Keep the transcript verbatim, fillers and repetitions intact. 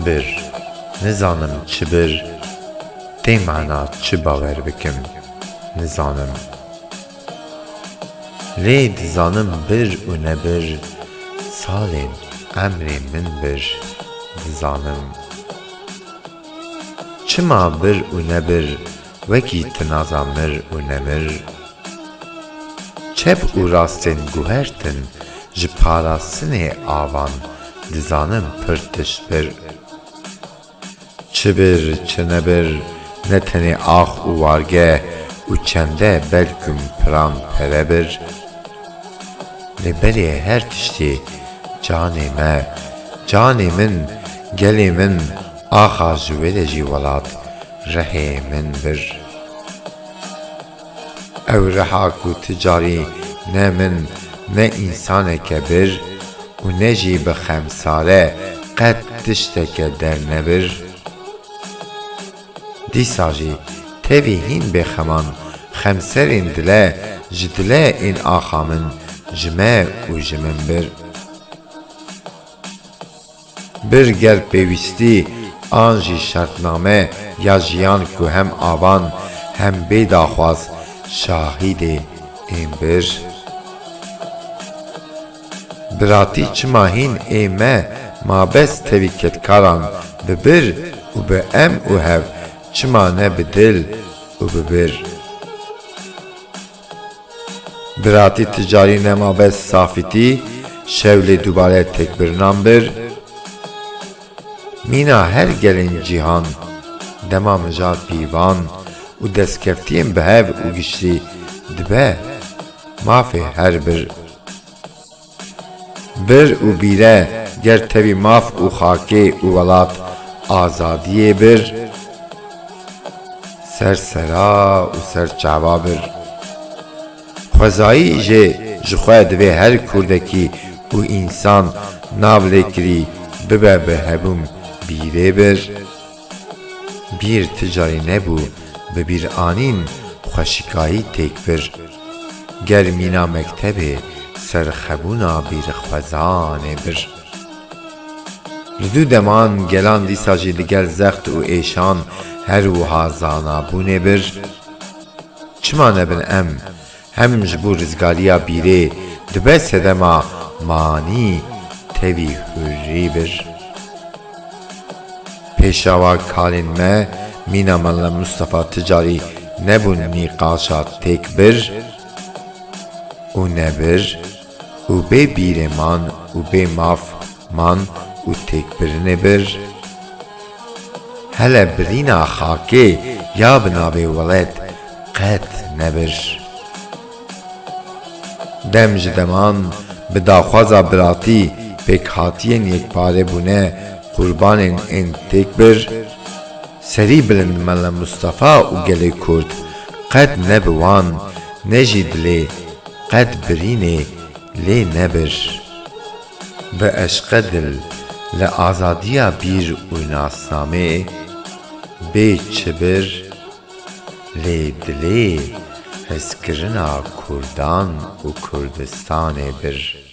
Bir, nizanim çi bir, tê mana çi bawer bikim, nizanim. Lê dizanim bir û nebir, salên emrê min bir, dizanim. Çima bir û nebir, wekî tinaza mir û nemir? Çep û rastên guhertin ji parastinê avan, dizanim pir tişt bir. Çi bir, çi nebir, ne tenê ax û wargeh û çende belkûm piran pere bir. Lê berê her tiştî canê me, canê min, gelê min, axa ji wê de jî welat, rihê min bir. Ew riha ku ti carî ne min, ne însaneke bir û ne jî bi xemsare qet tişteke dernebir. Dîsa jî tevî hîn bêxeman, xemserên dile ji dile ên axa min, ji me û ji min bir. Bir ger pêwîstî an jî şertname ya jiyan ku hem avan hem bê daxwaz şahîdê ên bir. Biratî çima hîn ê me mabest tevî kedkaran bi bir û bi em û hev çima ne bi dil û bi bir? Biratî ti carî nema bes safîtî, şew lê dubare têkbirinan bir. Mîna her gelên cîhan, dema mijal pîvan û destkeftiyên bi hev û giştî dibe mafê her bir. Bir û bîre ger tevî maf û xakê û welat azadiyê bir, ser sera û ser çava bir. Xwezayî jê ji xwe divê her kurdekî û însan nav lê kirî bibe bi hebûn bîrê bir. Bîr ti carî nebû bi bîr anîn xweşikayî têk bir. Ger mîna mektebê serxebûna bîrxwezanê bir. Li dû deman gelan dîsa jî digel zext û êşan her wiha zanabûnê bir. Çima nebin em hem ji bo rizgariya bîrê dibe sedema manî tevî hurrî bir. Pêşawa kalên me mîna Mela Mustafa ti carî nebûn nîqaşa têk bir û nebir û bê bîrê man û bê maf man û têkbirinê bir. Hele birîna xakê ya bi navê welat qet nebir. Dem ji deman bi daxwaza biratî pêkhatiyên yekpare bûne qurbanên ên têk bir. Serî bilind Mela Mustafa û gelê Kurd qet ne bi wan ne jî dilê qet birînê lê nebir. Bi eşqe dil li azadiya bîr û nasnamê bê çi bir, lê dilê hizkirina Kurdan û Kurdistanê bir.